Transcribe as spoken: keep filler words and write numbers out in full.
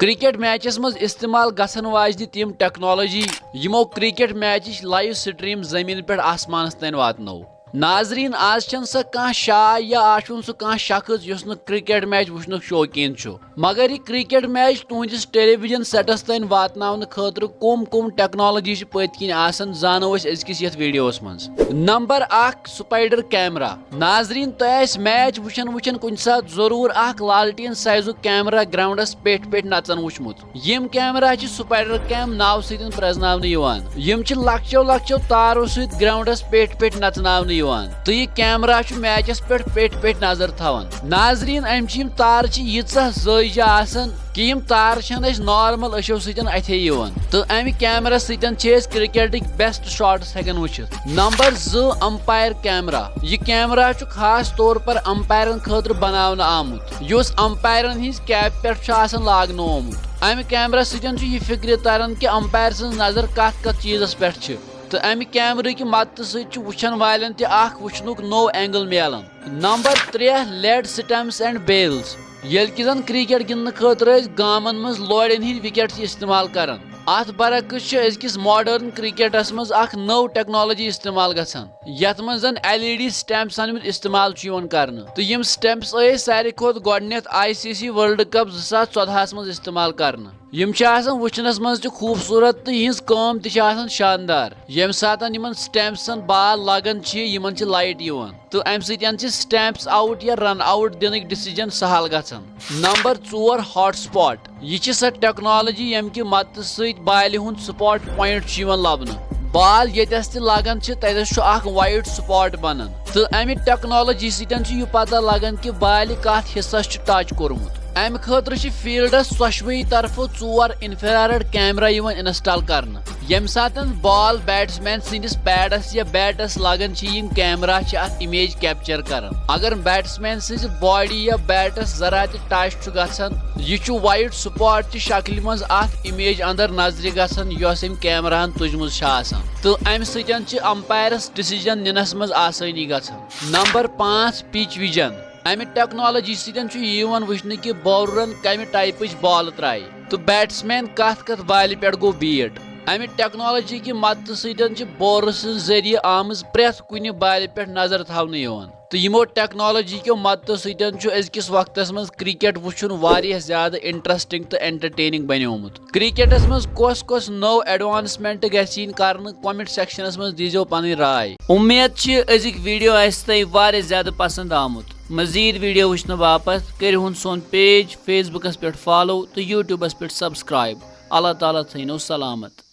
Cricket matches منٛز استعمال گژھن واجنہِ تِم ٹیکنالوجی، یِمو کرکٹ میچٕچ لائیو سٹریم زمین پٮ۪ٹھ آسمانس تام واتنٲو۔ ناظرین، آز چھنہٕ سۄ کانٛہہ شاے یا آز چھُنہٕ سُہ کانٛہہ شخص یُس نہٕ کرکٹ میچ وٕچھنُک شوقیٖن چھُ، مگر یہِ کرکٹ میچ تُہنٛدِس ٹیلی ویژن سیٹس تام واتناونہٕ خٲطرٕ کم کم ٹیکنالوجی چھِ پٔتۍ کِنۍ آسان، زانو أسۍ أزکِس یتھ ویڈیوس منٛز۔ نمبر اکھ، سپائیڈر کیمرہ۔ ناظرین، تۄہہِ آسہِ میچ وٕچھن وٕچھن کُنہِ ساتہٕ ضروٗر اکھ لالٹین سائزُک کیمرہ گراؤنڈس پیٹھ پیٹھ نژان وٕچھمُت۔ یِم کیمرہ چھِ سپائیڈر کیم ناوٕ سۭتۍ پرزناونہٕ یِوان۔ یِم چھِ لۄکچو لۄکچو تارو سۭتۍ گراؤنڈس پیٹھ پیٹھ نژناونہٕ یِوان تہٕ یہِ کیمرہ چھُ میچس پٮ۪ٹھ پیٹھ پیٹھ نظر تھاوان۔ ناظرین، امہِ چہِ یِم تارٕ چھِ ییٖژاہ زٲوجہِ آسان کہِ یِم تارٕ چھنہٕ أسۍ نارمل أچھو سۭتۍ اتھے یِوان تہٕ امہِ کیمرہ سۭتۍ چھِ أسۍ کرکٹٕکۍ بیسٹ شاٹس ہٮ۪کان وٕچھِتھ۔ نمبر زٕ، امپائر کیمرہ۔ یہِ کیمرہ چھُ خاص طور پر امپائرن خٲطرٕ بناونہٕ آمُت، یُس امپائرن ہٕنٛز کیپ پٮ۪ٹھ چھُ آسان لاگنہٕ آمُت۔ امہِ کیمرہ سۭتۍ چھُ یہِ فکرِ تران کہِ امپائر سٕنٛز نظر کتھ کتھ چیزس پٮ۪ٹھ چھِ تہٕ امہِ کیمرہ کہِ مدتہٕ سۭتۍ چھُ وٕچھن والٮ۪ن تہِ اکھ وٕچھنُک نوٚو اینگل میلان۔ نمبر ترٛےٚ، لیڈ سٹمپس اینڈ بیلز۔ ییٚلہِ کہِ زن کرکٹ گِنٛدنہٕ خٲطرٕ أسۍ گامن منٛز لورٮ۪ن ہٕنٛدۍ وکٹ چھِ استعمال کران، اتھ برعکس چھِ أزکِس ماڈرن کرکٹس منٛز اکھ نٔو ٹیکنالوجی استعمال گژھان، یتھ منٛز زن ایل ای ڈی سٹمپسن ہُنٛد استعمال چھُ یِوان کرنہٕ، تہٕ یِم سٹمپس ٲسۍ ساروی کھۄتہٕ گۄڈٕنیتھ I C C world cup زٕ ساس ژۄدہَس منٛز استعمال کرنہٕ۔ یِم چھِ آسان وٕچھنَس منٛز تہِ خوٗبصوٗرت تہٕ یِہٕنٛز کٲم تہِ چھِ آسان شاندار۔ ییٚمہِ ساتَن یِمَن سٹیمپسَن بال لَگان چھِ، یِمَن چھِ لایٹ یِوان تہٕ اَمہِ سۭتۍ چھِ سٹیمپس آؤٹ یا رن آؤٹ دِنٕکۍ ڈیسیجن سہل گژھان۔ نمبر ژور، ہاٹ سپاٹ۔ یہِ چھِ سۄ ٹیکنالوجی ییٚمہِ کہِ مدتہٕ سۭتۍ بالہِ ہُنٛد سپاٹ پوینٹ چھُ یِوان لبنہٕ۔ بال ییٚتٮ۪س تہِ لگان چھِ، تَتٮ۪س چھُ اکھ وائٹ سپاٹ بنان تہٕ اَمہِ ٹیکنالوجی سۭتۍ چھُ یہِ پتہ لگان کہِ بالہِ کتھ حصس چھُ ٹچ کوٚرمُت۔ امہِ خٲطرٕ چھِ فیلڈس ژۄشوٕے طرفہٕ ژور انفرارڈ کیمرہ یِوان انسٹال کرنہٕ۔ ییٚمہِ ساتہٕ بال بیٹسمین سٕنٛدِس پیڈس یا بیٹس لگان چھِ، یِم کیمرہ چھِ اتھ امیج کیپچر کران۔ اگر بیٹسمین سٕنٛزِ باڈی یا بیٹس ذرا تہِ ٹچ چھُ گژھان، یہِ چھُ وائٹ سپاٹ چہِ شکلہِ منٛز اتھ امیج اندر نظرِ گژھان، یۄس أمۍ کیمراہن تُجمٕژ چھِ آسان، تہٕ امہِ سۭتۍ چھِ امپائرس ڈیسیجن نِنس منٛز آسٲنی گژھان۔ نمبر پانٛژھ، پچ ویژن۔ امہِ ٹیکنالوجی سۭتۍ چھُ یہِ یِوان وٕچھنہٕ کہِ باؤلرن کمہِ ٹائپٕچ بال ترایہِ تہٕ بیٹسمین کتھ کتھ بالہِ پٮ۪ٹھ گوٚو بیٹ۔ امہِ ٹیکنالوجی کہِ مدتہٕ سۭتۍ چھِ باؤلر سٕنٛز ذٔریعہٕ آمٕژ پرٛٮ۪تھ کُنہِ بالہِ پٮ۪ٹھ نظر تھاونہٕ یِوان تہٕ یِمو ٹیکنالوجی کیو مدتہٕ سۭتۍ چھُ أزکِس وقتس منٛز کرکٹ وٕچھُن واریاہ زیادٕ انٹرسٹنگ تہٕ انٹرٹیننگ بنیومُت۔ کرکٹس منٛز کۄس کۄس نٔو ایڈوانسمنٹ گژھِ یِنۍ کرنہٕ، کمنٹ سیکشنس منٛز دیٖزیو پنٕنۍ راے۔ امید چھِ أزِکۍ ویڈیو آسہِ تۄہہِ واریاہ زیادٕ پسند آمُت۔ مزید ویڈیو وٕچھنہٕ باپتھ کٔرِو ہُن سون پیج فیس بُکس پٮ۪ٹھ فالو تہٕ یوٹیوبس پٮ۪ٹھ سبسکرائب۔ اللہ تعالیٰ تھٲینو سلامت۔